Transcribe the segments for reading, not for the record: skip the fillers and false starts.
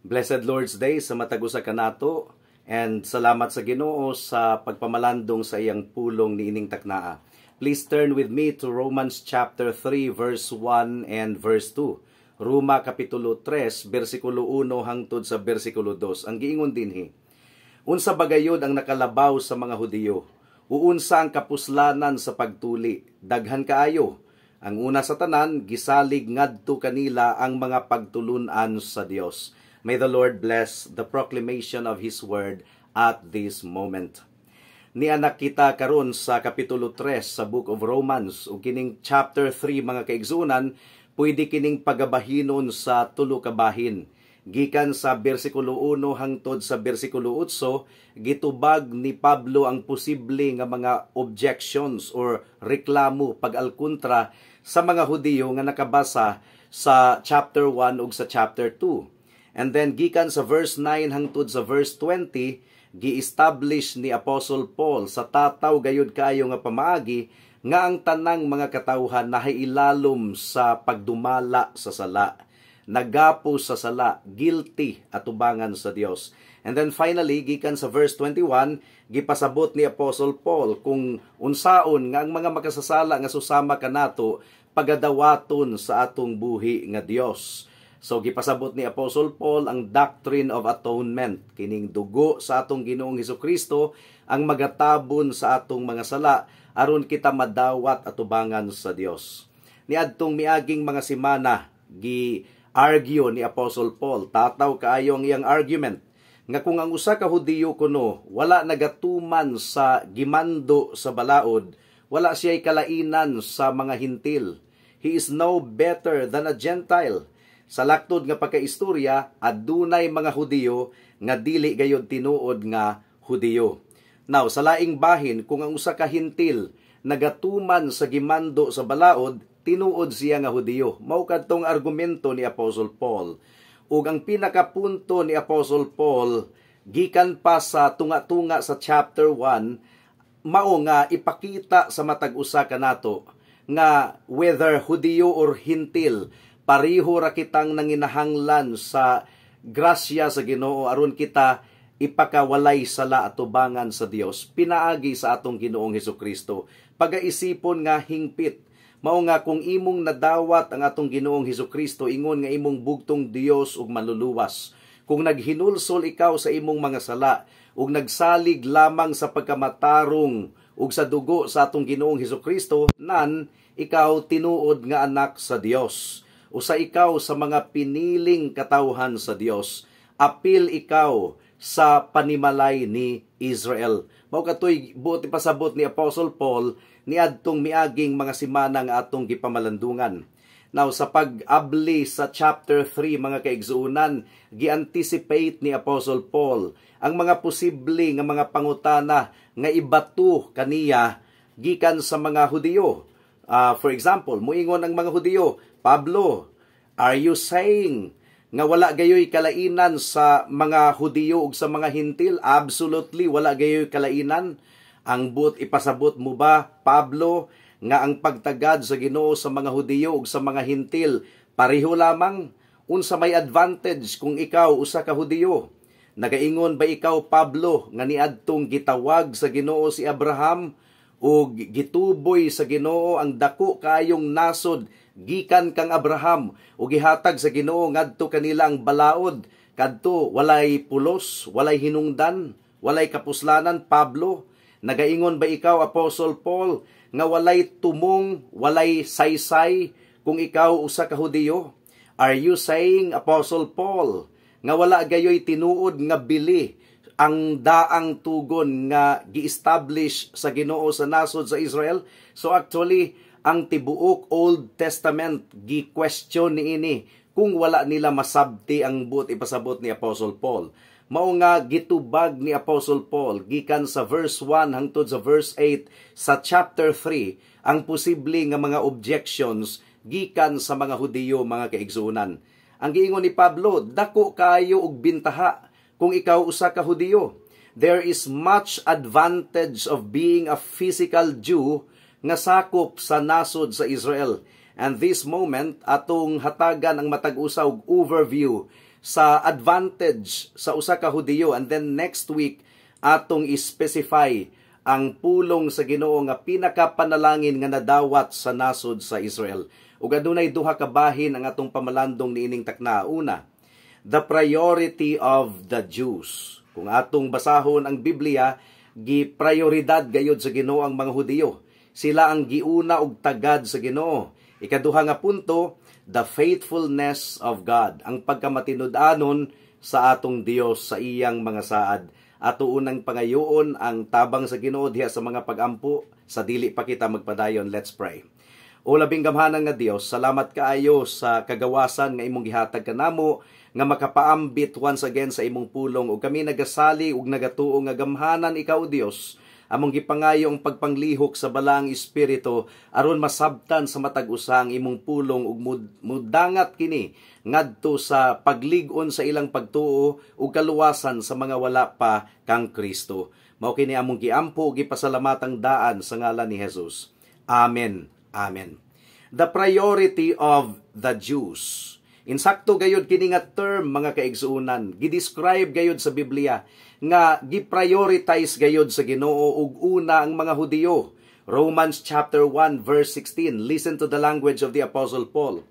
Blessed Lord's Day sa matag usa kanato and salamat sa Ginoo sa pagpamalandong sa iyang pulong niining taknaa. Please turn with me to Romans chapter 3 verse 1 and verse 2. Roma kapitulo 3 bersikulo 1 hangtod sa bersikulo 2. Ang giingon dinhi: Unsa bagayod ang nakalabaw sa mga Hudiyo? Uunsa ang kapuslanan sa pagtuli? Daghan kaayo. Ang una sa tanan, gisalig ngadto kanila ang mga pagtulunan sa Dios. May the Lord bless the proclamation of His word at this moment. Niana kita karon sa kapitulo 3 sa Book of Romans, ug kining chapter 3, mga kaigsuonan, pwede kining pagabahinon sa tulo ka bahin. Gikan sa bersikulo 1 hangtod sa bersikulo 8, gitubag ni Pablo ang posible nga mga objections or reklamo pag-alkontra sa mga Hudiyo nga nakabasa sa chapter 1 ug sa chapter 2. And then gikan sa verse 9 hangtod sa verse 20, gi-establish ni Apostle Paul sa tataw gayud kaayo nga pamaagi nga ang tanang mga katawhan nahailalom sa pagdumala sa sala, nagapo sa sala, guilty atubangan sa Dios. And then finally, gikan sa verse 21, gipasabot ni Apostle Paul kung unsaon nga ang mga makasasala nga susama kanato pagadawaton sa atong buhi nga Dios. So gipasabot ni Apostle Paul ang doctrine of atonement, kining dugo sa atong Ginoong Hesukristo ang magatabon sa atong mga sala aron kita madawat atubangan sa Dios. Niadtong miaging mga semana, gi argue ni Apostle Paul, tataw kaayo ang iyang argument nga kung ang usa ka Hudiyo kuno wala nagatuman sa gimando sa balaod, wala siya kalainan sa mga Hintil. He is no better than a Gentile. Sa laktod nga pagkaistorya, adunay mga Hudiyo nga dili gayod tinuod nga Hudiyo. Now, sa laing bahin, kung ang usa ka Hintil nagatuman sa gimando sa balaod, tinuod siya nga Hudiyo. Mao kadtong argumento ni Apostle Paul. Ug ang pinakapunto ni Apostle Paul gikan pa sa tunga-tunga sa chapter 1, mao nga ipakita sa matag usa kanato nga whether Hudiyo or Hintil, pareho ra kitang nanginahanglan sa grasya sa Ginoo aron kita ipakawalay sala atubangan sa Dios pinaagi sa atong Ginoong Hesukristo. Pagaisipon nga hingpit, mao nga kung imong nadawat ang atong Ginoong Hesukristo ingon nga imong bugtong Dios ug Manluluwas, kung naghinulsol ikaw sa imong mga sala ug nagsalig lamang sa pagkamatarong ug sa dugo sa atong Ginoong Hesukristo, nan ikaw tinuod nga anak sa Dios, usa ikaw sa mga piniling katawhan sa Dios, apil ikaw sa panimalay ni Israel. Mao katoy buot ipasabot ni Apostle Paul niadtong miaging mga semana nga atong gipamalandungan. Now, sa pag-abli sa chapter 3, mga kaigsuonan, gi-anticipate ni Apostle Paul ang mga posible nga mga pangutana nga ibato kaniya gikan sa mga Hudiyo. For example, muingon ang mga Hudiyo, "Pablo, are you saying nga wala gayoy kalainan sa mga Hudiyo ug sa mga Hintil? Absolutely wala gayoy kalainan? Ang buot ipasabot mo ba, Pablo, nga ang pagtagad sa Ginoo sa mga Hudiyo ug sa mga Hintil pareho lamang? Unsa may advantage kung ikaw usa ka Hudiyo? Nagaingon ba ikaw, Pablo, nga niadtong gitawag sa Ginoo si Abraham ug gituboy sa Ginoo ang dako kaayong nasod gikan kang Abraham ug gihatag sa Ginoo ngadto kanila ang balaod, kadto walay pulos, walay hinungdan, walay kapuslanan, Pablo? Nagaingon ba ikaw, Apostle Paul, nga walay tumong, walay saysay kung ikaw usa ka Hudiyo? Are you saying, Apostle Paul, nga wala gayoy tinuod nga bili ang daang tugon nga gi-establish sa Ginoo sa nasod sa Israel?" So actually, ang tibuok Old Testament gi-question niini kung wala nila masabti ang buot ipasabot ni Apostle Paul. Mao nga gitubag ni Apostle Paul gikan sa verse 1 hangtod sa verse 8 sa chapter 3 ang posible nga mga objections gikan sa mga Hudiyo, mga kaigsuonan. Ang giingon ni Pablo, dako kaayo og bintaha kung ikaw usa ka Hudiyo. There is much advantage of being a physical Jew nga sakop sa nasod sa Israel. And this moment, atong hatagan ang matag usa og overview sa sa advantage sa usa ka Hudiyo, and then next week atong i-specify ang pulong sa Ginoo nga pinakapanalangin nga nadawat sa nasod sa Israel. Ug adunay duha ka bahin ang atong pamalandong niining takna. Una, the priority of the Jews. Kung atong basahon ang Biblia, gi-prioridad gayod sa Ginoo ang mga Hudiyo. Sila ang giuna og tagad sa Ginoo. Ikaduha nga punto, the faithfulness of God, ang pagkamatinud-anon sa atong Dios sa iyang mga saad. Ato unang pangayoon ang tabang sa Ginoo diha sa mga pagampo sa dili pa kita magpadayon. Let's pray. O labing gamhanan nga Dios, salamat kaayo sa kagawasan nga imong gihatag kanamo nga makapaambit once again sa imong pulong, ug kami nagasali ug nagatuo nga gamhanan ikaw, Dios. Among gipangayo ang pagpanglihok sa Balaang Espiritu aron masabtan sa matag usa ang imong pulong ug mudangat kini ngadto sa paglig-on sa ilang pagtuo ug kaluwasan sa mga wala pa kang Kristo. Mao kini among giampo ug gipasalamatang daan sa ngalan ni Jesus. Amen. Amen. The priority of the Jews. Insakto gayud kini nga term, mga kaigsuonan, gi-describe gayud sa Biblia nga gi-prioritize gayud sa Ginoo ug una ang mga Hudiyo. Romans chapter 1 verse 16. Listen to the language of the Apostle Paul.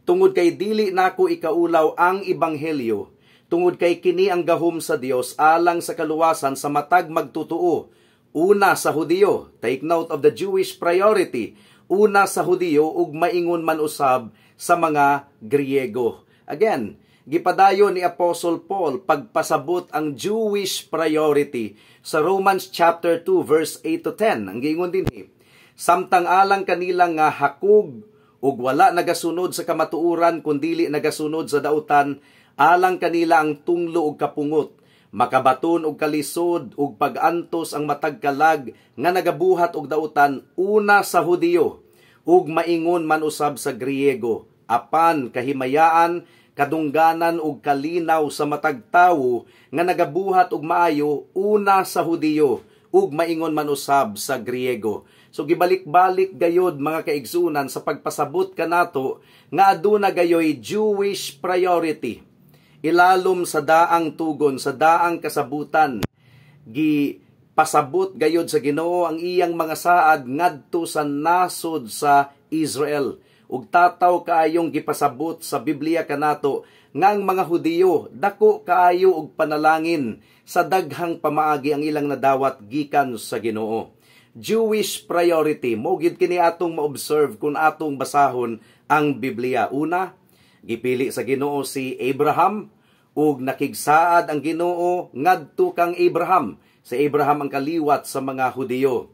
"Tungod kay dili nako ikaulaw ang ebanghelyo, tungod kay kini ang gahom sa Dios alang sa kaluwasan sa matag magtutuo, una sa Hudiyo." Take note of the Jewish priority. Una sa Hudiyo ug maingon man usab sa mga Griego. Again, gipadayon ni Apostle Paul pagpasabot ang Jewish priority sa Romans chapter 2 verse 8 to 10. Ang giingon dinhi, "Samtang alang kanila nga hakog ug wala nagasunod sa kamatuoran kundili nagasunod sa dautan, alang kanila ang tunglo ug kapungot, makabaton og kalisod ug pag-antos ang matag kalag nga nagabuhat og dautan, una sa Hudiyo ug maingon man usab sa Griego, apan kahimayaan, kadungganan ug kalinaw sa matag tawo nga nagabuhat og maayo, una sa Hudiyo ug maingon man usab sa Griego." So gibalik-balik gayod, mga kaigsunan, sa pagpasabot kanato nga aduna gayoy Jewish priority. Ilalom sa daang tugon, sa daang kasabutan, gi pasabot gayod sa Ginoo ang iyang mga saad ngadto sa nasod sa Israel. Ug tataw kaayong gipasabot sa Biblia kanato nga ang mga Hudiyo dako kaayo og panalangin sa daghang pamaagi ang ilang nadawat gikan sa Ginoo. Jewish priority mo gid kini atong ma-observe kung atong basahon ang Biblia. Una, gipili sa Ginoo si Abraham ug nakigsaad ang Ginoo ngadto kang Abraham. Si Abraham ang kaliwat sa mga Hudiyo.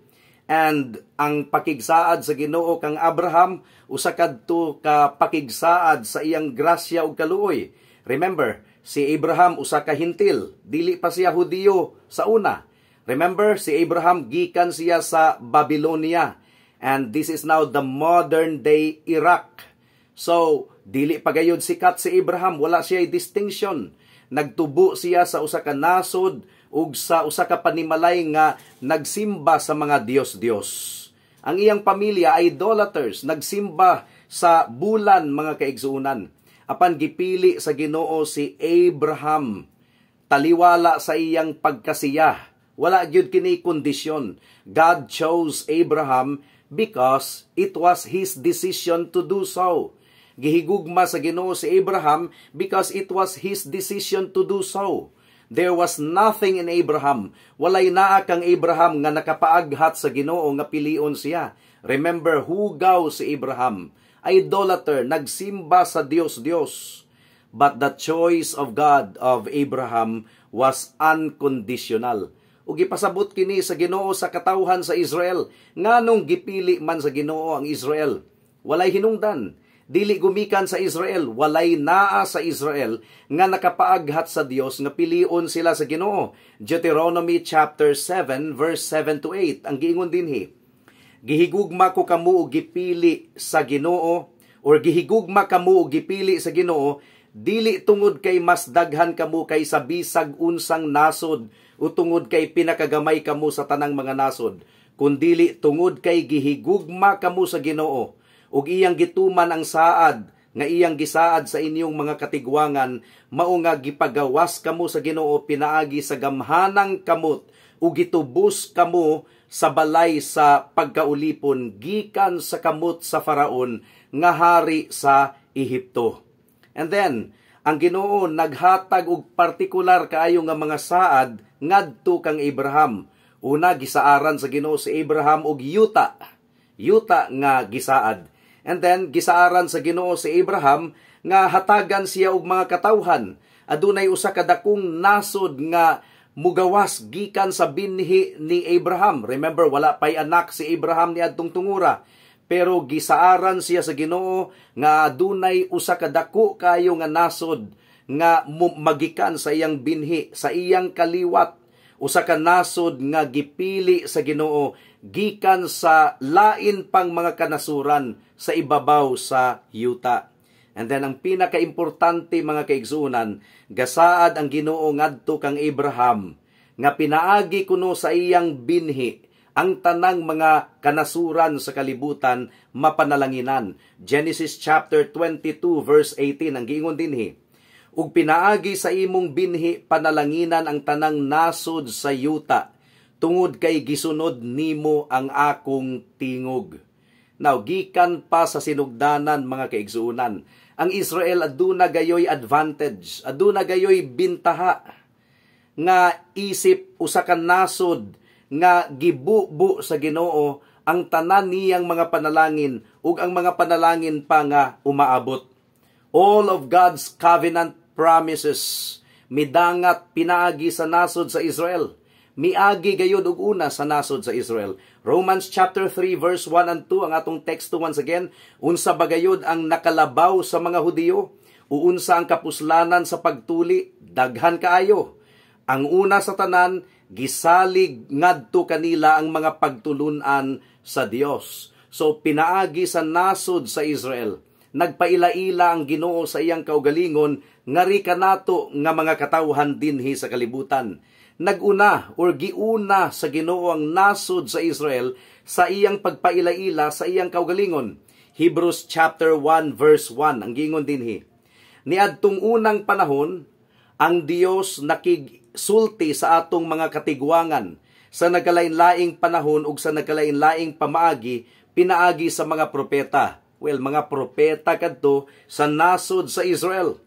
And ang pakigsaad sa Ginoo kang Abraham usa kadto ka pakigsaad sa iyang grasya ug kaluoy. Remember, si Abraham usa ka Hentil, dili pa siya Hudiyo sa una. Remember, si Abraham gikan siya sa Babylonia. And this is now the modern day Iraq. So, dili pa gayud sikat si Abraham, wala siya distinction. Nagtubo siya sa usa ka nasod ug sa usa ka panimalay nga nagsimba sa mga dios-dios. Ang iyang pamilya, idolaters, nagsimba sa bulan, mga kaigsuonan. Apan gipili sa Ginoo si Abraham taliwala sa iyang pagkasiya. Wala gyud kini kondisyon. God chose Abraham because it was his decision to do so. Gihigugma sa Ginoo si Abraham because it was his decision to do so. There was nothing in Abraham. Walay naa kang Abraham nga nakapaaghat sa Ginoo nga pilion siya. Remember, hugaw si Abraham. Idolater, nagsimba sa Dios-Dios. But the choice of God of Abraham was unconditional. Ug gipasabot kini sa Ginoo sa katawhan sa Israel. Nganong gipili man sa Ginoo ang Israel? Walay hinungdan. Dili gumikan sa Israel, walay naa sa Israel nga nakapaaghat sa Dios nga pilion sila sa Ginoo. Deuteronomy chapter 7 verse 7 to 8 ang giingon dinhi. "Gihigugma ko kamo og gipili sa Ginoo," or "gihigugma kamo og gipili sa Ginoo dili tungod kay mas daghan kamo kaysa bisag unsang nasod o tungod kay pinakagamay kamo sa tanang mga nasod, kundili tungod kay gihigugma kamo sa Ginoo ug iyang gituman ang saad nga nga iyang gisaad sa inyong mga katigwangan, mao nga gipagawas kamo sa Ginoo pinaagi sa gamhanang kamot ug gitubos kamo sa balay sa pagkaulipon gikan sa kamot sa Faraon nga hari sa Ehipto. And then, ang Ginoo naghatag og partikular kaayo nga mga saad ngadto kang Abraham. Una, gisaaran sa Ginoo si Abraham og yuta. Yuta nga gisaad. And then gisaaran sa Ginoo si Abraham nga hatagan siya og mga katawhan. Adunay usa ka dakong nasod nga mugawas gikan sa binhi ni Abraham. Remember, wala pay anak si Abraham niadtong tungura. Pero gisaaran siya sa Ginoo nga adunay usa ka dako kayo nga nasod nga magikan sa iyang binhi, sa iyang kaliwat. Usa ka nasod nga gipili sa Ginoo gikan sa lain pang mga kanasuran sa ibabaw sa yuta. And then ang pinakaimportante, mga kaigsuonan, gasaad ang Ginoo ngadto kang Abraham nga pinaagi kuno sa iyang binhi ang tanang mga kanasuran sa kalibutan mapanalanginan. Genesis chapter 22 verse 18 ang giingon dinhi: "Ug pinaagi sa imong binhi panalanginan ang tanang nasod sa yuta, tungod kay gisunod nimo ang akong tingog." Now, gikan pa sa sinugdanan, mga kaigsuonan, ang Israel aduna gayoy advantage, aduna gayoy bintaha nga isip usa ka nasod nga gibubo sa Ginoo ang tanan niyang mga panalangin ug ang mga panalangin pa nga umaabot. All of God's covenant promises midangat pinaagi sa nasod sa Israel. Miagi gayud og una sa nasod sa Israel. Romans chapter 3 verse 1 and 2 ang atong teksto once again. Unsa ba gayud ang nakalabaw sa mga Hudiyo? Uunsa ang kapuslanan sa pagtuli? Daghan kaayo. Ang una sa tanan, gisalig ngadto kanila ang mga pagtulunan sa Dios. So pinaagi sa nasod sa Israel, nagpaila-ila ang Ginoo sa iyang kaugalingon ngari kanato nga mga katawhan dinhi sa kalibutan. Naguna or giuna sa Ginoo ang nasod sa Israel sa iyang pagpaila-ila sa iyang kaugalingon. Hebrews chapter 1 verse 1 ang giingon dinhi: "Niadtong unang panahon ang Dios nakigsulti sa atong mga katigwangan sa nagkalain-laing panahon ug sa nagkalain-laing pamaagi pinaagi sa mga propeta." Well, mga propeta kadto sa nasod sa Israel.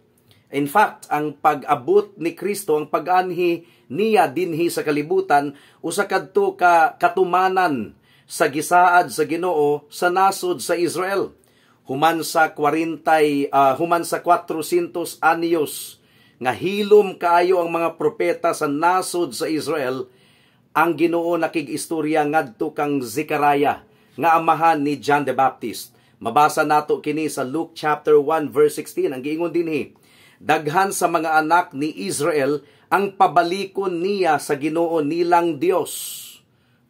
In fact, ang pag-abot ni Kristo, ang pag-anhi niya dinhi sa kalibutan, usa kadto ka katumanan sa gisaad sa Ginoo sa nasod sa Israel. Human sa 400 anyos nga hilom kaayo ang mga propeta sa nasod sa Israel, ang Ginoo nakig-istorya ngadto kang Zechariah nga amahan ni John the Baptist. Mabasa nato kini sa Luke chapter 1 verse 16. Ang giingon dinhi: "Daghan sa mga anak ni Israel ang pabalikon niya sa Ginoo nilang Dios."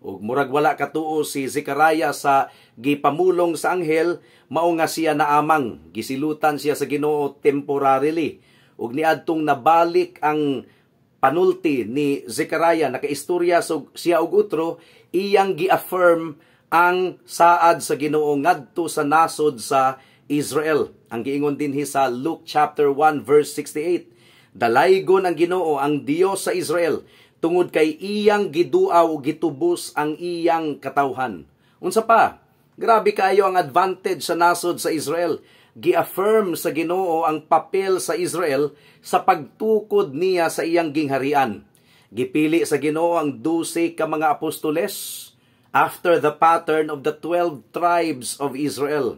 Ug murag wala katuo si Zechariah sa gipamulong sa anghel, mao nga siya naamang, gisilutan siya sa Ginoo temporarily. Ug niadtong nabalik ang panulti ni Zechariah, nakaistorya siya og utro, iyang gi-affirm ang saad sa Ginoo ngadto sa nasod sa Israel. Ang giingon dinhi sa Luke chapter 1 verse 68: "Dalaygon ang Ginoo, ang Dios sa Israel, tungod kay iyang giduaw gitubos ang iyang katawhan." Unsa pa? Grabe kaayo ang advantage sa nasod sa Israel. Gi-affirm sa Ginoo ang papel sa Israel sa pagtukod niya sa iyang gingharian. Gipili sa Ginoo ang 12 ka mga apostoles after the pattern of the 12 tribes of Israel.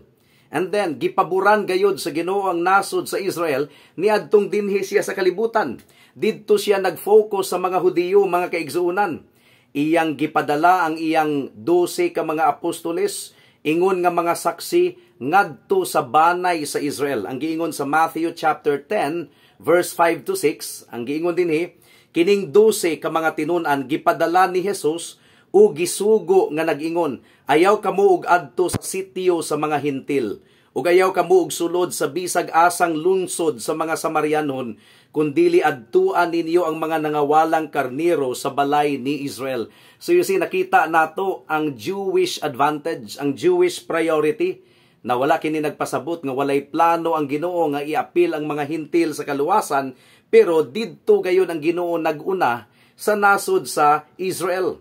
And then, gipaboran gayod sa Ginoo ang nasod sa Israel niadtong dinhi siya sa kalibutan. Didto siya nag-focus sa mga Hudiyo, mga kaigsuonan. Iyang gipadala ang iyang 12 ka mga apostoles ingon nga mga saksi ngadto sa banay sa Israel. Ang giingon sa Matthew chapter 10 verse 5 to 6, ang giingon dinhi: "Kining 12 ka mga tinun-an gipadala ni Jesus o gisugo nga nag-ingon, 'Ayaw kamo og adto sa sitio sa mga Hintil, ug ayaw kamo og sulod sa bisag asang lungsod sa mga Samarianon, kundili adtuan ninyo ang mga nangawalang karniro sa balay ni Israel.'" So you see, nakita nato ang Jewish advantage, ang Jewish priority. Na wala kini nagpasabot nga walay plano ang Ginoo nga iapil ang mga Hintil sa kaluwasan, pero didto gayon ang Ginoo naguna sa nasod sa Israel.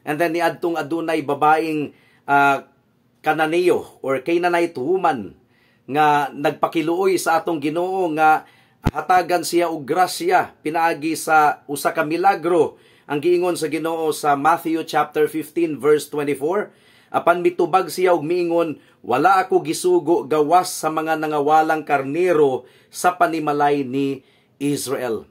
And then niadtong adunay babaeng Kananeo or Canaanite woman nga nagpakiluoy sa atong Ginoo nga hatagan siya og grasya pinaagi sa usa ka milagro. Ang giingon sa Ginoo sa Matthew chapter 15 verse 24, apan mitubag siya og miingon, "Wala ako gisugo gawas sa mga nangawalang karnero sa panimalay ni Israel."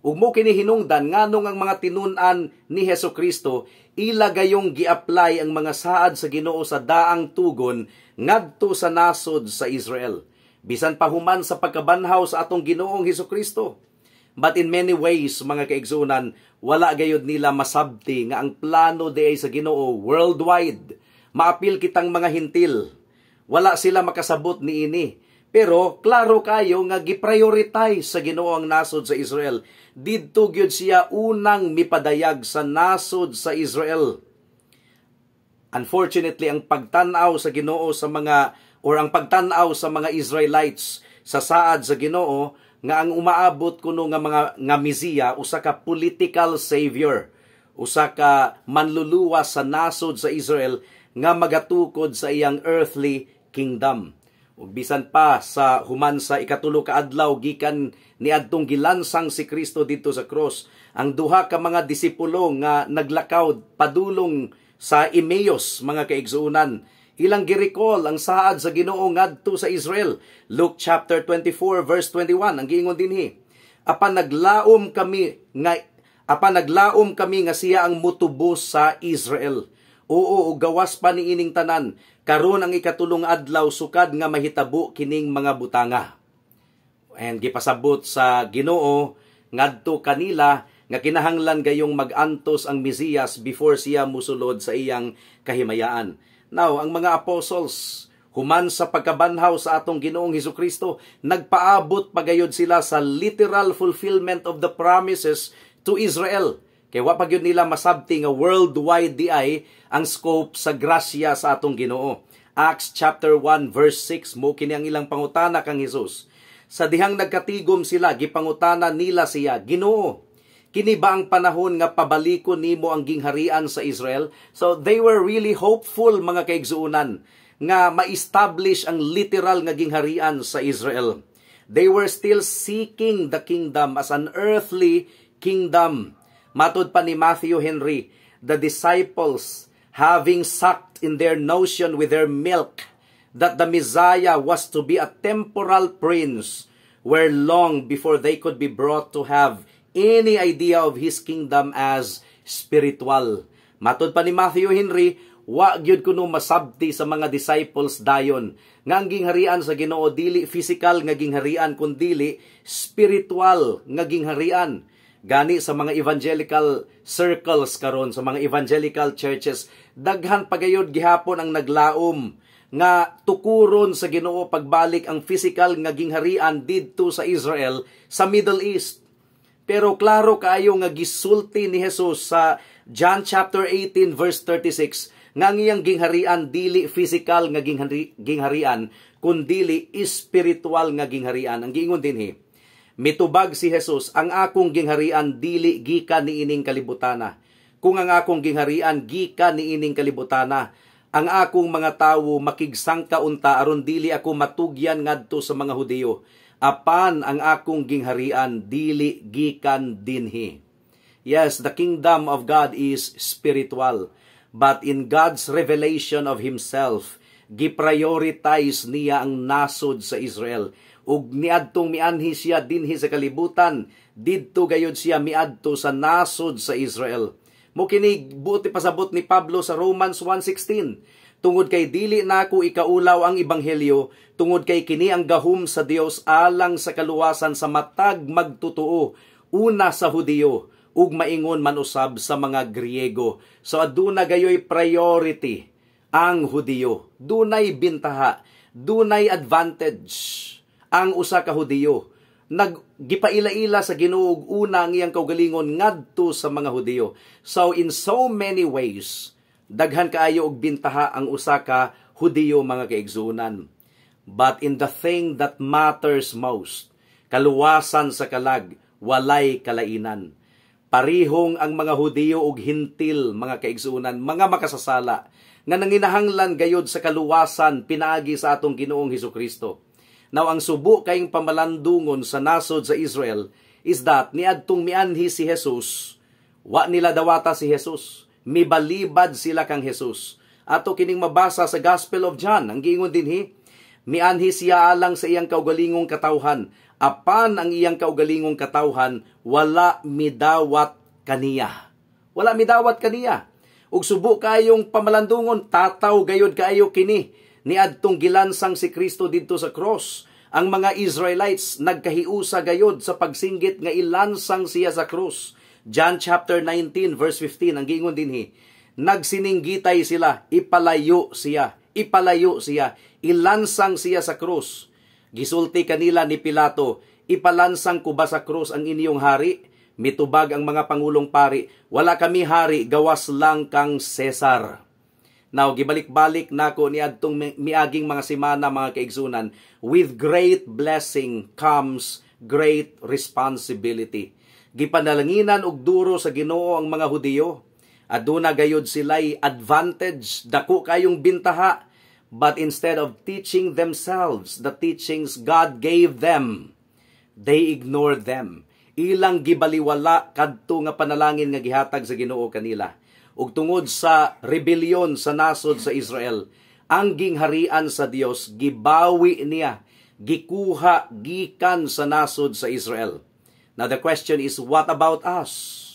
Ug mo kini hinungdan nganong ang mga tinun-an ni Hesus Kristo, ila gayong gi-apply ang mga saad sa Ginoo sa Daang Tugon ngadto sa nasod sa Israel bisan pa human sa pagkabanhaw sa atong Ginoong Hesus Kristo. But in many ways, mga kaigsunan, wala gayud nila masabti nga ang plano diay sa Ginoo worldwide. Maapil kitang mga Hintil. Wala sila makasabot niini. Pero klaro kayo nga gi-prioritize sa Ginoo ang nasod sa Israel. Didto gyud siya unang mipadayag sa nasod sa Israel. Unfortunately, ang pagtan-aw sa Ginoo sa mga or ang pagtan-aw sa mga Israelites sa saad sa Ginoo nga ang umaabot kuno nga mga nga Mesiya usa ka political savior, usa ka manluluwas sa nasod sa Israel nga magatukod sa iyang earthly kingdom. Ug bisan pa sa human sa 3 ka adlaw gikan niadtong gilansang si Kristo didto sa cross, ang duha ka mga disipulo nga naglakaw padulong sa Emmaus, mga kaigsuonan, ilang gi-recall ang saad sa Ginoo ngadto sa Israel. Luke chapter 24 verse 21, ang giingon dinhi, Apan naglaom kami nga siya ang mutubos sa Israel. Oo, ug gawas pa niining tanan, karon ang 3 adlaw sukad nga mahitabo kining mga butanga." And gipasabot sa Ginoo ngadto kanila nga kinahanglan gayong mag-antos ang Mesiyas before siya musulod sa iyang kahimayaan. Now, ang mga apostles, human sa pagkabanhaw sa atong Ginoong Hesus Kristo, nagpaabot pagayod sila sa literal fulfillment of the promises to Israel. Kay wa pa gyud nila masabti nga worldwide di ay ang scope sa grasya sa atong Ginoo. Acts chapter 1 verse 6, mo kini ang ilang pangutana kang Hesus. Sa dihang nagkatigom sila, gipangutana nila siya, "Ginoo, kini ba ang panahon nga pabalikon nimo ang gingharian sa Israel?" So they were really hopeful, mga kaigsuonan, nga ma-establish ang literal nga gingharian sa Israel. They were still seeking the kingdom as an earthly kingdom. Matod pa ni Matthew Henry, the disciples, having sucked in their notion with their milk that the Messiah was to be a temporal prince, were long before they could be brought to have any idea of his kingdom as spiritual. Matod pa ni Matthew Henry, wa gyud kuno masabti sa mga disciples dayon nga ang gingharian sa Ginoo dili physical nga gingharian kundili spiritual nga gingharian. Gani sa mga evangelical circles karon, sa mga evangelical churches, daghan pagayod gihapon ang naglaom nga tukuron sa Ginoo pagbalik ang physical nga gingharian didto sa Israel, sa Middle East. Pero klaro kaayo nga gisulti ni Jesus sa John chapter 18 verse 36 nga ang iyang gingharian dili physical nga gingharian kundili spiritual nga gingharian. Ang giingon dinhi, mitubag si Jesus, "Ang akong gingharian dili gikan niining kalibutana. Kung ang akong gingharian gikan niining kalibutana, ang akong mga tawo makigsangka unta aron dili ako matugyan ngadto sa mga Hudiyo. Apan ang akong gingharian dili gikan dinhi." Yes, the kingdom of God is spiritual. But in God's revelation of Himself, gi-prioritize niya ang nasod sa Israel. Ug niadtong mianhi siya dinhi sa kalibutan, didto gayud siya miadto sa nasod sa Israel. Mo kini buot ipasabot ni Pablo sa Romans 1:16. "Tungod kay dili nako ikaulaw ang ebanghelyo, tungod kay kini ang gahom sa Dios alang sa kaluwasan sa matag magtutuo, una sa Hudiyo ug maingon man usab sa mga Griego." So aduna gayoy priority ang Hudiyo. Dunay bintaha, dunay advantage ang usa ka Hudiyo. Naggipaila-ila sa Ginoo og una ang iyang kaugalingon ngadto sa mga Hudiyo. So in so many ways, daghan kaayo og bintaha ang usa ka Hudiyo, mga kaigsuonan. But in the thing that matters most, kaluwasan sa kalag, walay kalainan. Parihong ang mga Hudiyo ug Hintil, mga kaigsuonan, mga makasasala, nga nanginahanglan gayod sa kaluwasan pinaagi sa atong Ginoong Hesus Kristo. Now, ang subo kayong pamalandungon sa nasod sa Israel is that niadtong mianhi si Jesus, wa nila dawata si Jesus. Mibalibad sila kang Jesus. Ato kining mabasa sa Gospel of John, ang giingon dinhi, mianhi siya alang sa iyang kaugalingong katawhan, apan ang iyang kaugalingong katawhan wala midawat kaniya. Wala midawat kaniya. Ug subo kayong pamalandungon, tataw gayod kaayo kini niadtong gilansang si Kristo didto sa cross. Ang mga Israelites nagkahiusa gayod sa pagsinggit nga ilansang siya sa krus. John chapter 19 verse 15, ang giingon dinhi, nagsininggitay sila, "Ipalayo siya, ipalayo siya, ilansang siya sa krus." Gisulti kanila ni Pilato, "Ipalansang ko ba sa krus ang inyong hari?" Mitubag ang mga pangulong pari, "Wala kami hari, gawas lang kang Cesar." Now, gibalik-balik nako niadtong miaging mga semana, mga kaigsunan, with great blessing comes great responsibility. Gipanalanginan og duro sa Ginoo ang mga Hudiyo. Aduna gayod sila'y advantage, dako kayong bintaha. But instead of teaching themselves the teachings God gave them, they ignored them. Ilang gibaliwala kadto nga panalangin nga gihatag sa Ginoo kanila. Ug tungod sa rebellion sa nasod sa Israel, ang gingharian sa Dios gibawi niya, gikuha gikan sa nasod sa Israel. Now the question is, what about us?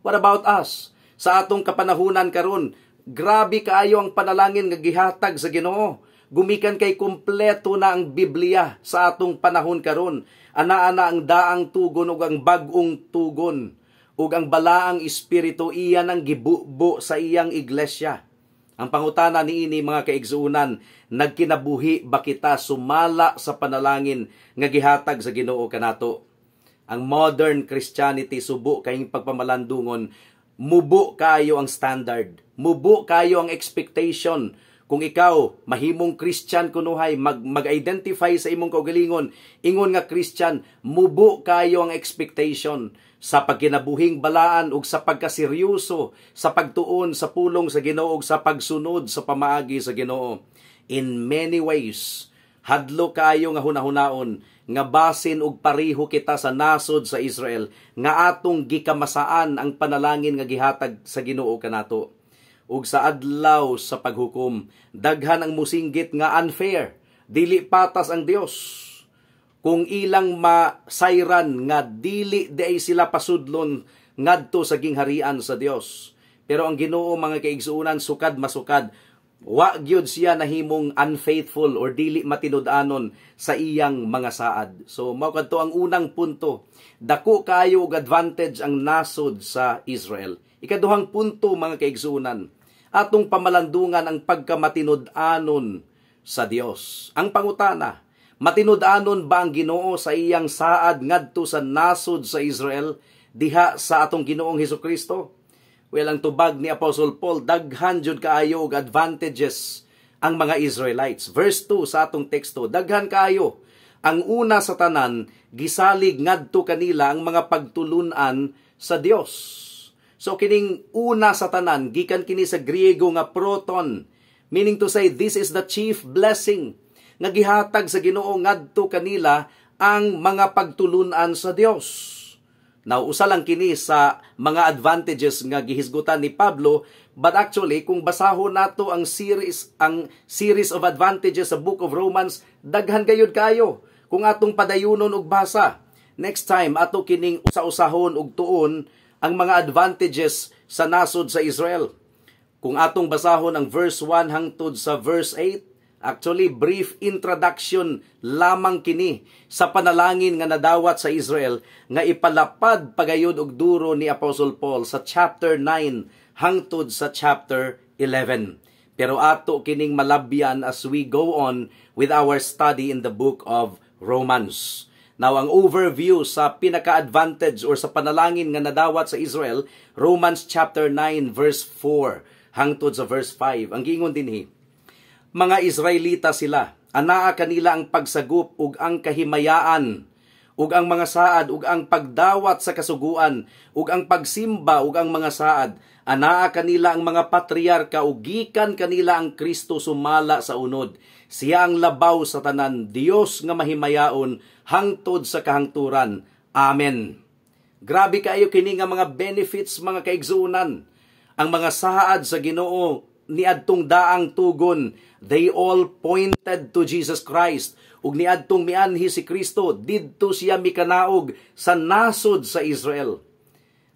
What about us? Sa atong kapanahunan karon, grabe kaayo ang panalangin nga gihatag sa Ginoo. Gumikan kay kumpleto na ang Biblia sa atong panahon karon. Anaa na ang daang tugon ug ang bag-ong tugon ug ang balaang espiritu iya nang gibubo sa iyang iglesia. Ang pangutana niini, mga kaigsuonan, nagkinabuhi ba kita sumala sa panalangin nga gihatag sa Ginoo kanato? Ang modern Christianity, subo kayong pagpamalandungon, mubo kayo ang standard, mubo kayo ang expectation. Kung ikaw mahimong Christian kunuhay, mag-identify sa imong kaugalingon, ingon nga Christian, mubo kayo ang expectation sa pagkinabuhing balaan ug sa pagkaseryoso sa pagtuon sa pulong sa Ginoo ug sa pagsunod sa pamaagi sa Ginoo. In many ways, hadlo kayo nga hunahunaon nga basin og pareho kita sa nasod sa Israel nga atong gikamasaan ang panalangin nga gihatag sa Ginoo kanato. Ug sa adlaw sa paghukom, daghan ang musinggit nga unfair, dili patas ang Dios kung ilang masayran nga dili diay sila pasudlon ngadto sa gingharian sa Dios. Pero ang Ginoo, mga kaigsuonan, sukad masukad, wa gyud siya nahimong unfaithful or dili matinud-anon sa iyang mga saad. So mao kadto ang unang punto. Dako kaayo og advantage ang nasod sa Israel. Ikaduhang punto, mga kaigsuonan, atong pamalandungan ang pagkamatinud-anon sa Dios. Ang pangutana, matinud-anon ba ang Ginoo sa iyang saad ngadto sa nasod sa Israel diha sa atong Ginoong Hesus Kristo? Well, ang tubag ni Apostle Paul, daghan jud kaayo og advantages ang mga Israelites. Verse 2 sa atong teksto, daghan kaayo. Ang una sa tanan, gisalig ngadto kanila ang mga pagtulunan sa Dios. So kining una sa tanan, gikan kini sa Griego nga proton, meaning to say this is the chief blessing nga gihatag sa Ginoo ngadto kanila, ang mga pagtulunan sa Dios. Now, usa lang kini sa mga advantages nga gihisgutan ni Pablo, but actually kung basahon nato ang series of advantages sa Book of Romans, daghan gayud kayo kung atong padayunon og basa. Next time ato kining usa-usahon og tuon ang mga advantages sa nasod sa Israel. Kung atong basahon ang verse 1 hangtod sa verse 8, actually brief introduction lamang kini sa panalangin nga nadawat sa Israel nga ipalapad pagayod og duro ni Apostle Paul sa chapter 9 hangtod sa chapter 11. Pero ato kining malabyan as we go on with our study in the Book of Romans. Now, ang overview sa pinaka-advantage or sa panalangin nga nadawat sa Israel, Romans chapter 9 verse 4 hangtod sa verse 5. Ang giingon dinhi, mga Israelita sila. Anaa kanila ang pagsagup ug ang kahimayaan ug ang mga saad ug ang pagdawat sa kasuguan ug ang pagsimba ug ang mga saad. Anaa kanila ang mga patriarka ug gikan kanila ang Kristo sumala sa unod. Siya ang labaw sa tanan, Dios nga mahimayaon hangtod sa kahangturan. Amen. Grabe kaayo kini nga mga benefits, mga kaigsuonan. Ang mga saad sa Ginoo niadtong daang tugon, they all pointed to Jesus Christ. Ug niadtong mianhi si Kristo, didto siya mikanaog sa nasod sa Israel.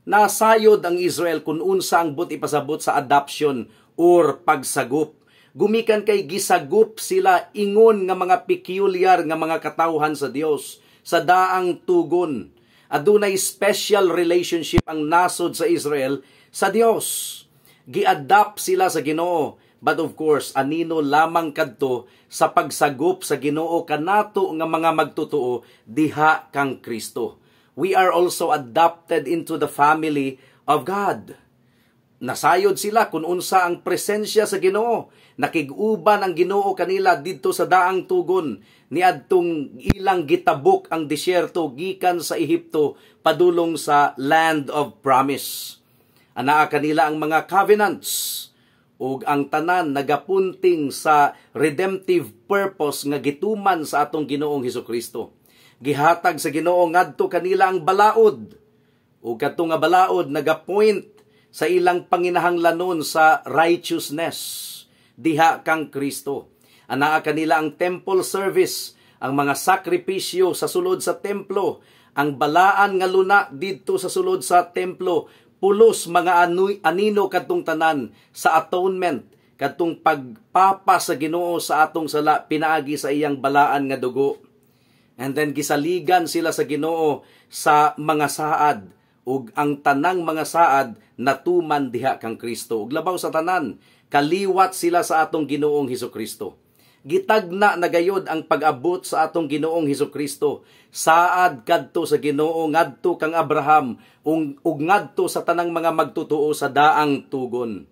Nasayod ang Israel kung unsa ang buot ipasabot sa adoption or pagsagup. Gumikan kay gisagup sila ingon nga mga peculiar nga mga katawhan sa Dios sa daang tugon. Adunay special relationship ang nasod sa Israel sa Dios. Gi-adopt sila sa Ginoo. But of course, anino lamang kadto sa pagsagup sa Ginoo kanato nga mga magtotoo diha kang Kristo. We are also adopted into the family of God. Nasayod sila kung unsa ang presensya sa Ginoo. Nakig-uban ang Ginoo kanila didto sa daang tugon niadtong ilang gitabok ang disyerto gikan sa Ehipto padulong sa land of promise. Anaa kanila ang mga covenants ug ang tanan nagapunting sa redemptive purpose nga gituman sa atong Ginoong Hesukristo. Gihatag sa Ginoo ngadto kanila ang balaod ug kadto nga balaod nagapoint sa ilang panginahanglanon sa righteousness diha kang Kristo. Anaa kanila ang temple service, ang mga sakripisyo sa sulod sa templo, ang balaan nga luna didto sa sulod sa templo, pulos mga anino kadtong tanan sa atonement, kadtong pagpapa sa Ginoo sa atong sala pinaagi sa iyang balaan nga dugo. And then gisaligan sila sa Ginoo sa mga saad ug ang tanang mga saad natuman diha kang Kristo. Ug labaw sa tanan, kaliwat sila sa atong Ginoong Hesukristo. Gitagna na gayod ang pag-abot sa atong Ginoong Hesukristo. Saad kadto sa Ginoo ngadto kang Abraham ug ngadto sa tanang mga magtotoo sa daang tugon.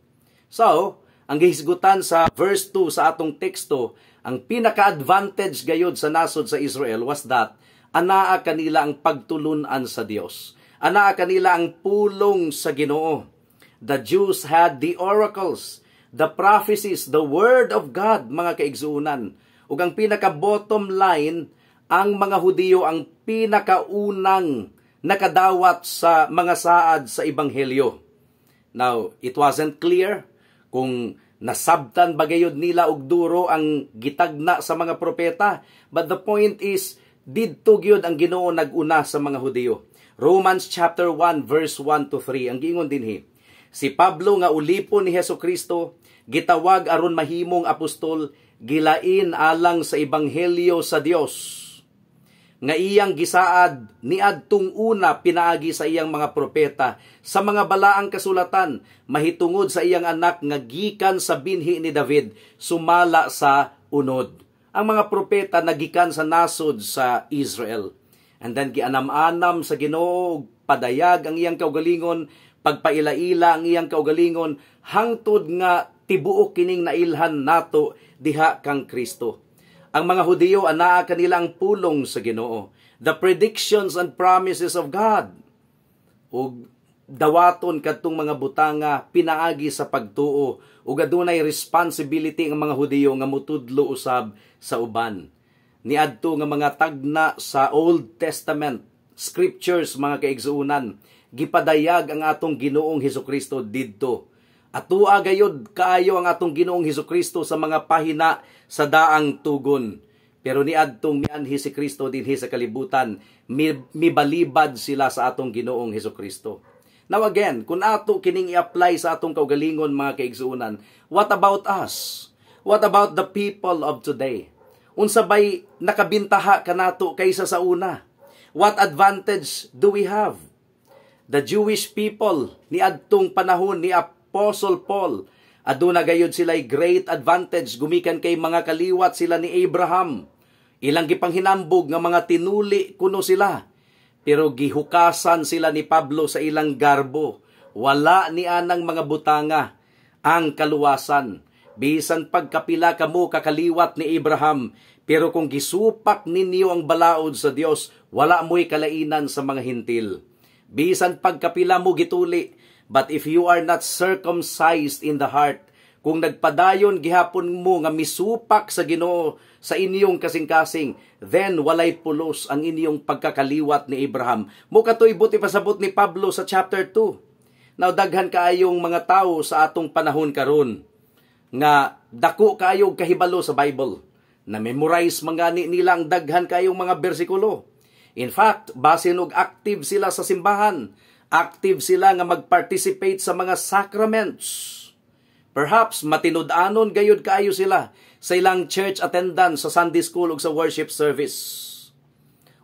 So, ang gihisgutan sa verse 2 sa atong teksto, ang pinaka-advantage gayod sa nasod sa Israel was that anaa kanila ang pagtulunan sa Dios. Anaa kanila ang pulong sa Ginoo. The Jews had the oracles, the prophecies, the word of God, mga kaigsuunan. Ug ang pinaka bottom line, ang mga Hudiyo ang pinakaunang nakadawat sa mga saad sa ebanghelyo. Now, it wasn't clear kung nasabtan ba gayud nila og duro ang gitagna sa mga propeta, but the point is, didto gyud ang Ginoo naguna sa mga Hudiyo. Romans chapter 1 verse 1 to 3 ang giingon dinhi. Si Pablo nga ulipon ni Hesus Kristo, gitawag aron mahimong apostol, gilain alang sa ebanghelyo sa Dios nga iyang gisaad niadtong una pinaagi sa iyang mga propeta sa mga balaang kasulatan mahitungod sa iyang anak nga gikan sa binhi ni David sumala sa unod. Ang mga propeta nagikan sa nasod sa Israel. And then gianam-anam sa Ginoo padayag ang iyang kaugalingon, pagpaila-ila ang iyang kaugalingon hangtod nga tibuok kining nailhan nato diha kang Kristo. Ang mga Hudiyo, anaa kanila ang pulong sa Ginoo, the predictions and promises of God. Ug dawaton kadtong mga butanga pinaagi sa pagtuo ug adunay responsibility ang mga Hudiyo nga mutudlo usab sa uban. Niadto nga mga tagna sa Old Testament scriptures, mga kaigsuonan, gipadayag ang atong Ginoong Hesukristo didto. Atua gayod kaayo ang atong Ginoong Hesukristo sa mga pahina sa daang tugon. Pero niadtong mianhi si Kristo dinhi sa kalibutan, mibalibad sila sa atong Ginoong Hesukristo. Now again, kung ato kining i-apply sa atong kaugalingon, mga kaigsuonan, what about us? What about the people of today? Unsa bay nakabintaha kanato kaysa sa una? What advantage do we have? The Jewish people niadtong panahon ni Apostle Paul, aduna gayud sila great advantage gumikan kay mga kaliwat sila ni Abraham. Ilang gipanghinambog nga mga tinuli kuno sila. Pero gihukasan sila ni Pablo sa ilang garbo. Wala ni anang mga butanga ang kaluwasan. Bisan pagkapila kamo kakaliwat ni Abraham, pero kung gisupak ninyo ang balaod sa Dios, wala mo'y kalainan sa mga Hentil. Bisan pagkapila mo gituli, but if you are not circumcised in the heart, kung nagpadayon gihapon mo nga misupak sa Ginoo sa inyong kasing-kasing, then walay pulos ang inyong pagkakaliwat ni Abraham. Mao kato'y buot ipasabot ni Pablo sa chapter 2. Now, daghan kaayong mga tao sa atong panahon karon nga dako kaayo kahibalo sa Bible. Na-memorize man gani nila ang daghan kaayong mga bersikulo. In fact, basin og active sila sa simbahan. Active sila nga mag-participate sa mga sacraments. Perhaps matinud-anon gayud kaayo sila sa ilang church attendance sa Sunday school ug sa worship service.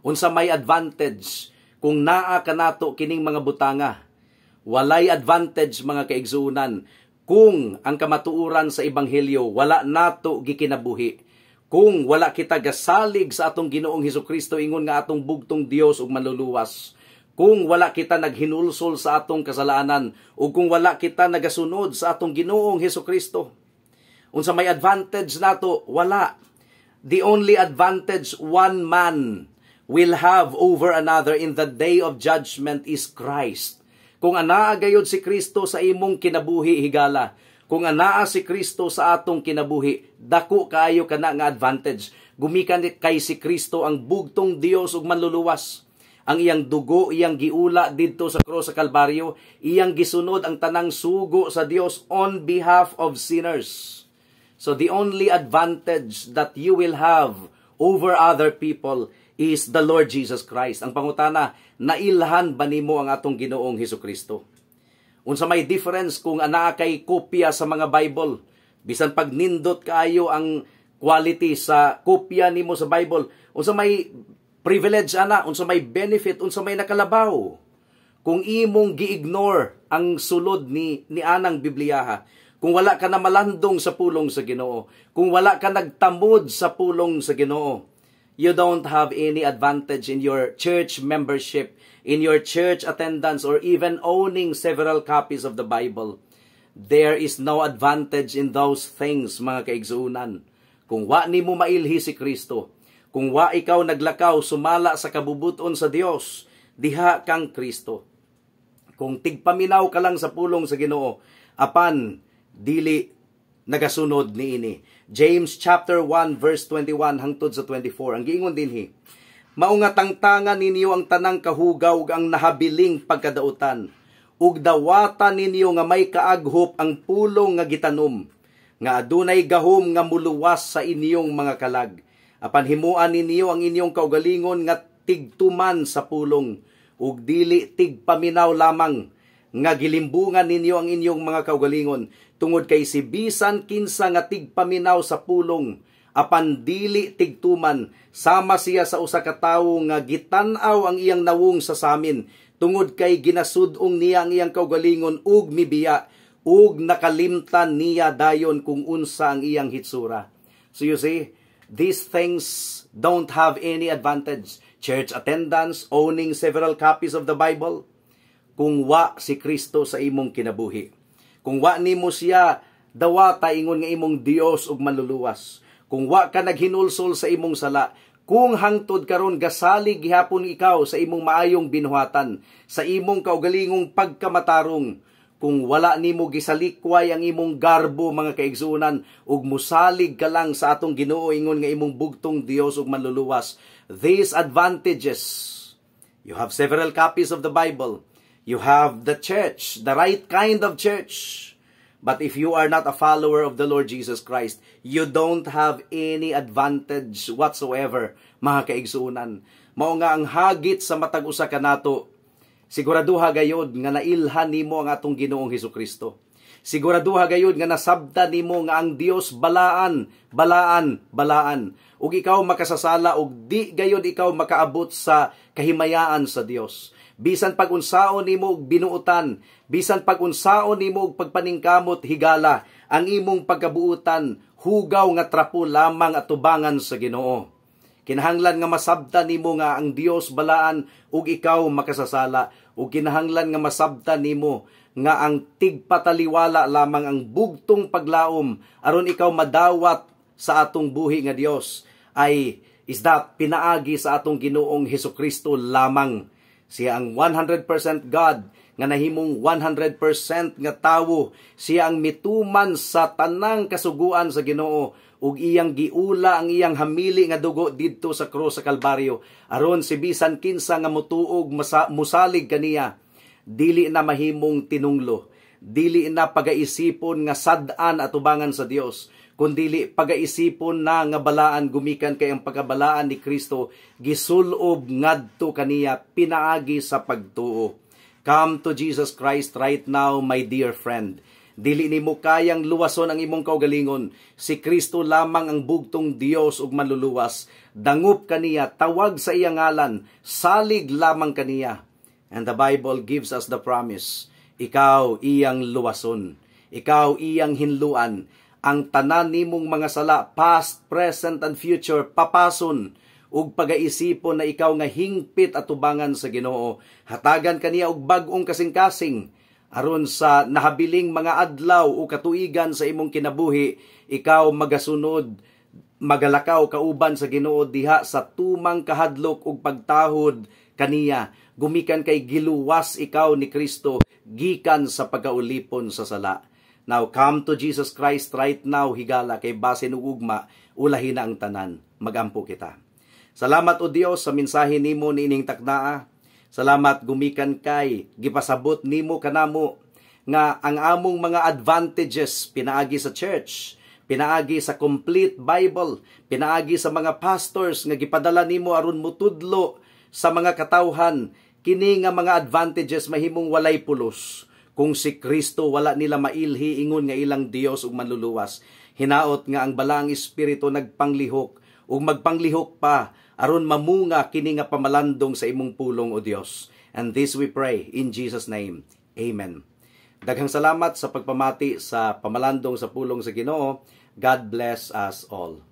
Unsa may advantage kung naa kanato kining mga butanga? Walay advantage, mga kaigsuonan, kung ang kamatuoran sa ebanghelyo wala nato gikinabuhi. Kung wala kita gasalig sa atong Ginoong Hesukristo ingon nga atong bugtong Dios ug Manluluwas, kung wala kita naghinulsol sa atong kasalanan ug kung wala kita nagasunod sa atong Ginoong Hesukristo. Unsa may advantage nato? Wala. The only advantage one man will have over another in the day of judgment is Christ. Kung anaa gayod si Kristo sa imong kinabuhi, higala, kung anaa si Kristo sa atong kinabuhi, dako kaayo kana nga advantage. Gumikan kay si Kristo ang bugtong Dios ug Manluluwas. Ang iyang dugo iyang giula didto sa krus sa Kalbaryo, iyang gisunod ang tanang sugo sa Dios on behalf of sinners. So the only advantage that you will have over other people is the Lord Jesus Christ. Ang pangutana, nailhan ba nimo ang atong Ginoong Hesus Kristo? Unsa may difference kung anaa kay kopya sa mga Bible? Bisan pag nindot kaayo ang quality sa kopya nimo sa Bible, unsa may privilege ana, unsa may benefit, unsa may nakalabaw kung imong gi-ignore ang sulod ni anang Bibliyaha? Kung wala ka na malandong sa pulong sa Ginoo, kung wala ka nagtamod sa pulong sa Ginoo, you don't have any advantage in your church membership, in your church attendance, or even owning several copies of the Bible. There is no advantage in those things, mga kaigsuunan. Kung wa nimo mailhi si Kristo, kung wa ikaw naglakaw sumala sa kabubuton sa Dios diha kang Kristo. Kung tigpaminaw ka lang sa pulong sa Ginoo, apan dili nagasunod niini. James chapter 1 verse 21 hangtod sa 24. Ang giingon dinhi, "Mao nga tangtangan ninyo ang tanang kahugaw ug ang nahabiling pagkadautan, ug dawata ninyo nga may kaaghop ang pulong nga gitanom, nga adunay gahom nga muluwas sa inyong mga kalag. Apan himuan ninyo ang inyong kaugalingon nga tigtuman sa pulong ug dili tigpaminaw lamang nga gilimbungan ninyo ang inyong mga kaugalingon, tungod kay si bisan kinsa nga tigpaminaw sa pulong apan dili tigtuman, sama siya sa usa ka tawo nga gitan-aw ang iyang nawong sa samin, tungod kay ginasud-ong niya ang iyang kaugalingon ug mibiya ug nakalimtan niya dayon kung unsa ang iyang hitsura." So you see, these things don't have any advantage. Church attendance, owning several copies of the Bible, kung wa si Kristo sa imong kinabuhi. Kung wa nimo siya dawata ingon nga imong Dios ug Manluluwas. Kung wa ka naghinulsol sa imong sala, kung hangtod karon gasalig gihapon ikaw sa imong maayong binuhatan, sa imong kaugalingong pagkamatarong, kung wala nimo gisalikway ang imong garbo, mga kaigsuonan, ug musalig ka lang sa atong Ginoo ingon nga imong bugtong Dios ug Manluluwas, these advantages, you have several copies of the Bible, you have the church, the right kind of church, but if you are not a follower of the Lord Jesus Christ, you don't have any advantage whatsoever, mga kaigsuonan. Mao nga ang hagit sa matag usa kanato, siguraduha gayod nga nailhan nimo ang atong Ginoong Hesukristo. Siguraduha gayod nga nasabta nimo nga ang Dios balaan, balaan, balaan. Ug ikaw makasasala ug di gayod ikaw makaabot sa kahimayaan sa Dios. Bisan pag-unsaon nimo og binuotan, bisan pag-unsaon nimo og pagpaningkamot, higala, ang imong pagkabuutan hugaw nga trapo lamang atubangan sa Ginoo. Kinahanglan nga masabtan nimo nga ang Dios balaan ug ikaw makasasala, ug kinahanglan nga masabtan nimo nga ang tigpataliwala lamang ang bugtong paglaom aron ikaw madawat sa atong buhi nga Dios ay is that pinaagi sa atong Ginoong Hesukristo lamang. Siya ang 100% God nga nahimong 100% nga tawo. Siya ang mituman sa tanang kasuguan sa Ginoo ug iyang giula ang iyang hamili nga dugo didto sa krus sa Kalbaryo aron si bisan kinsa nga motuog, musalig kaniya, dili na mahimong tinunglo, dili na pagaisipon nga sad-an atubangan sa Dios, kundili pagaisipon na nga balaan gumikan kay ang pagkabalaan ni Kristo gisulob ngadto kaniya pinaagi sa pagtuo. Come to Jesus Christ right now, my dear friend. Dili nimo kayang luwason ang imong kaugalingon. Si Kristo lamang ang bugtong Dios ug manluluwas. Dangup kaniya, tawag sa iyang ngalan, salig lamang kaniya. And the Bible gives us the promise, ikaw iyang luwason, ikaw iyang hinluan, ang tanan nimong mga sala, past, present, and future, papason, ug pagaisipon na ikaw nga hingpit atubangan sa Ginoo. Hatagan kaniya og bag-ong kasing-kasing aron sa nahabiling mga adlaw o katuigan sa imong kinabuhi, ikaw magasunod, magalakaw kauban sa Ginoo diha sa tumang kahadlok ug pagtahod kaniya gumikan kay giluwas ikaw ni Kristo gikan sa pagkaulipon sa sala. Now, come to Jesus Christ right now, higala, kay basin ug ugma, ulahi na ang tanan. Magampo kita. Salamat, O Dios, sa mensahe nimo niining taknaa. Salamat gumikan kay gipasabot nimo kanamo nga ang among mga advantages pinaagi sa church, pinaagi sa complete Bible, pinaagi sa mga pastors nga gipadala nimo aron mutudlo sa mga katawhan, kini nga mga advantages mahimong walay pulos kung si Kristo wala nila mailhi ingon nga ilang Dios ug manluluwas. Hinaot nga ang Balaang Espiritu nagpanglihok ug magpanglihok pa aron mamunga kini nga pamalandong sa imong pulong, O Dios. And this we pray in Jesus' name. Amen. Daghang salamat sa pagpamati sa pamalandong sa pulong sa Ginoo. God bless us all.